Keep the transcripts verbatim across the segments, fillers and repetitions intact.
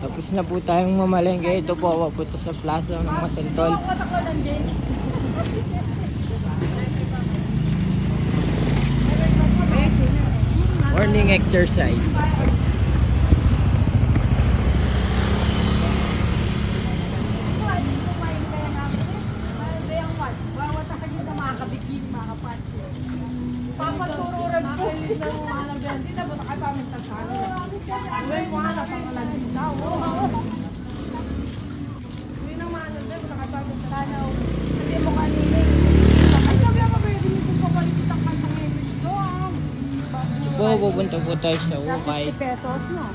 Tapos na po tayong mamalengke. Ito po, papunta sa plaza ng Masantol. Morning exercise. Ito po, pupunta po tayo sa ukay. Fifty pesos, no?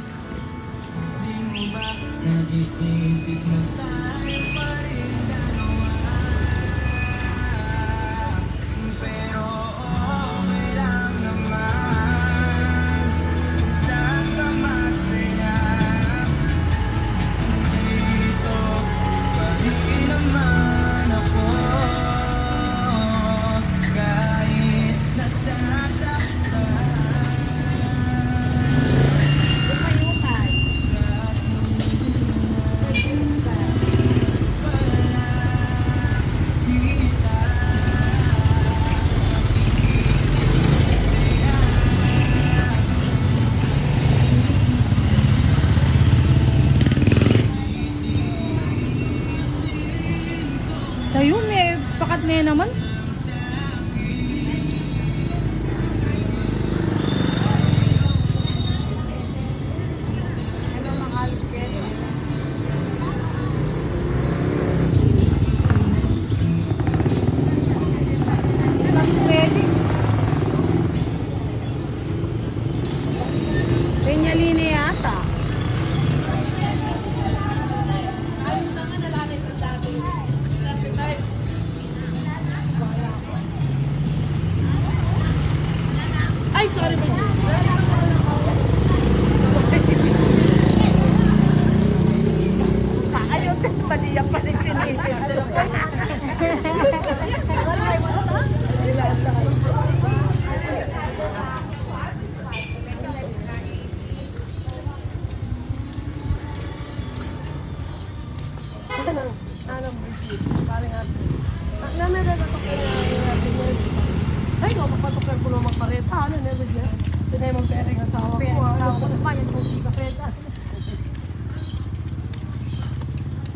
Tayo, may pakat na naman. Peña Line yata. Ay, sorry po. Ayaw, mali yan pala yung sinisid. Ano, ano, Bridget? Parang ate. Na, na, na, na, na, na, na, na, ay, no, magpatukar ko na magpareta. Ano, na, Bridget? Ito na yung magpera yung asawa ko, ah. Pera yung asawa ko. Ano? Bayad ko, di ka pera.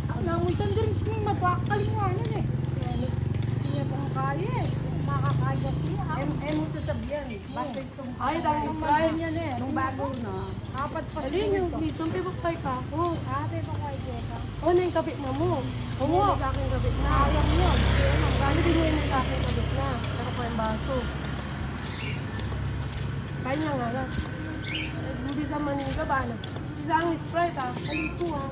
Ang namuy tandering sining magkakalinganan eh. Ano? Hindi niya pang kaya eh. Makakaya siya. Em, em, mo sasabihan eh. Basta itong ay, dahil nung bago niya eh. Nung bago na. Apat pa siguro ito. Minsan, pibukay ka. Oo. Ah, pibukay ka. O, na yung kabit na mo. Oo. Yung aking kabit na. Sayang yun. Kaya nang gano'n din mo yung aking kabit na. Pero ko yung baso. Kaya niya nga na. Hindi sa Manila ba na? Isang Sprite, ah. Ay, ito, ah.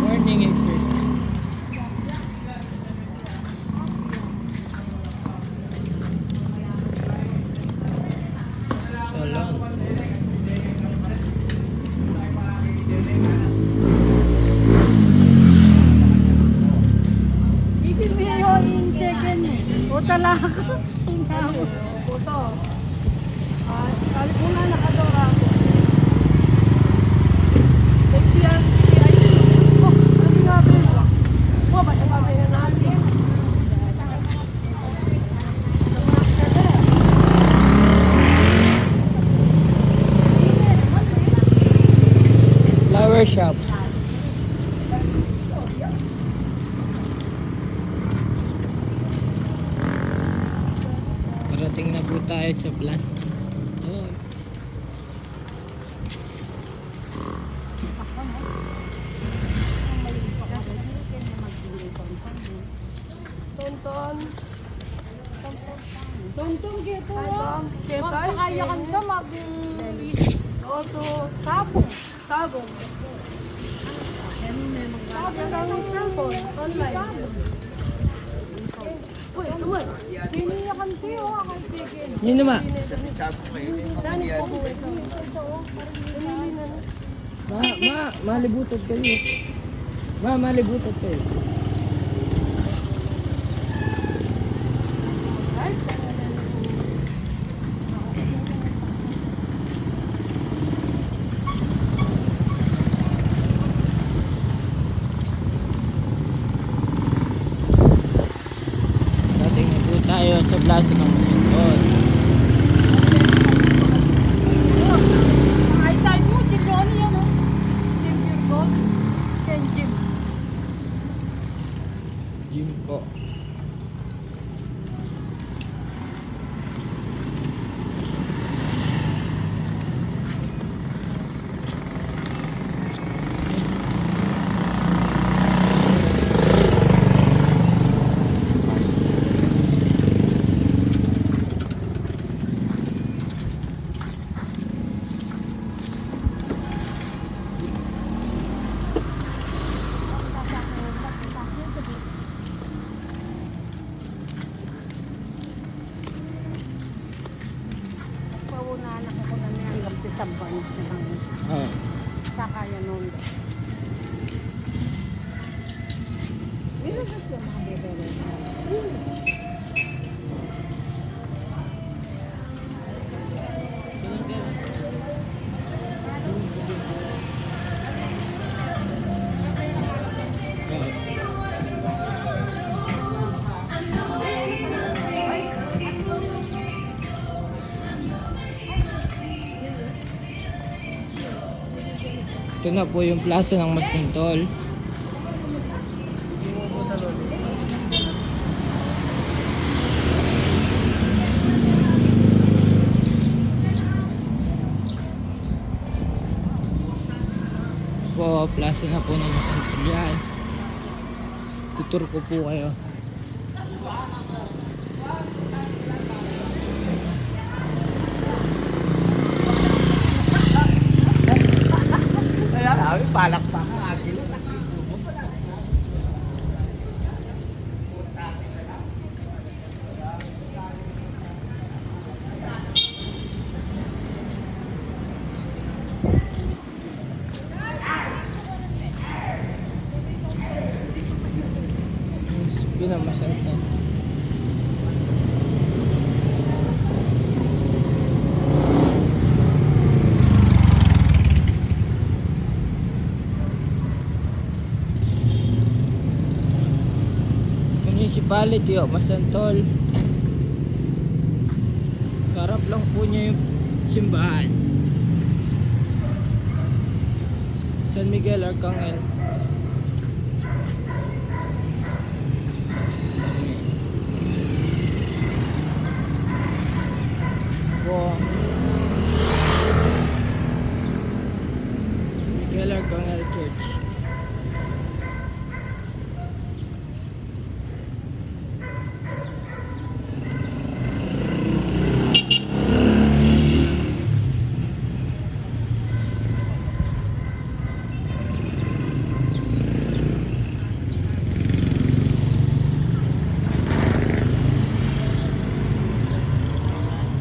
Morning exercise. So long. Hindi mo yung second. O, talaka. Tingnan mo. Puto. Ah, kali po na nakadora ako. Next year, sige, ay, oh, ano nga ba yun? Oh, ba't ang kamay na natin? Flower shop. Parating na po tayo sa plaza. Oh. Tonton. Tonton, keto, ay, ah. Tonton, keto, ay, magpakaya ka, mag-, oto, sabong. Sabong. Nino ma? Ma, ma, malibutad kayu. Ma, malibutad kayu. Dating na po tayo sa Plaza ng Masantol. Ay, tayo po, Chiloni yan, oh. Jim Virgo. Yan, Jim. Jim po. Paunahan na ku na niyan, hanggang Pisamban, hanggang Ah. Sakayan nun. Meron na siya mga bebe. Ito na po yung Plaza ng Masantol. Po, Plaza na po ng Masantol yan. Tutur ko po kayo. Kaya kami, palakpakan, agil. Pinamasal ka. Municipality of Masantol. Harap lang po niya yung simbahan. San Miguel Arcangel.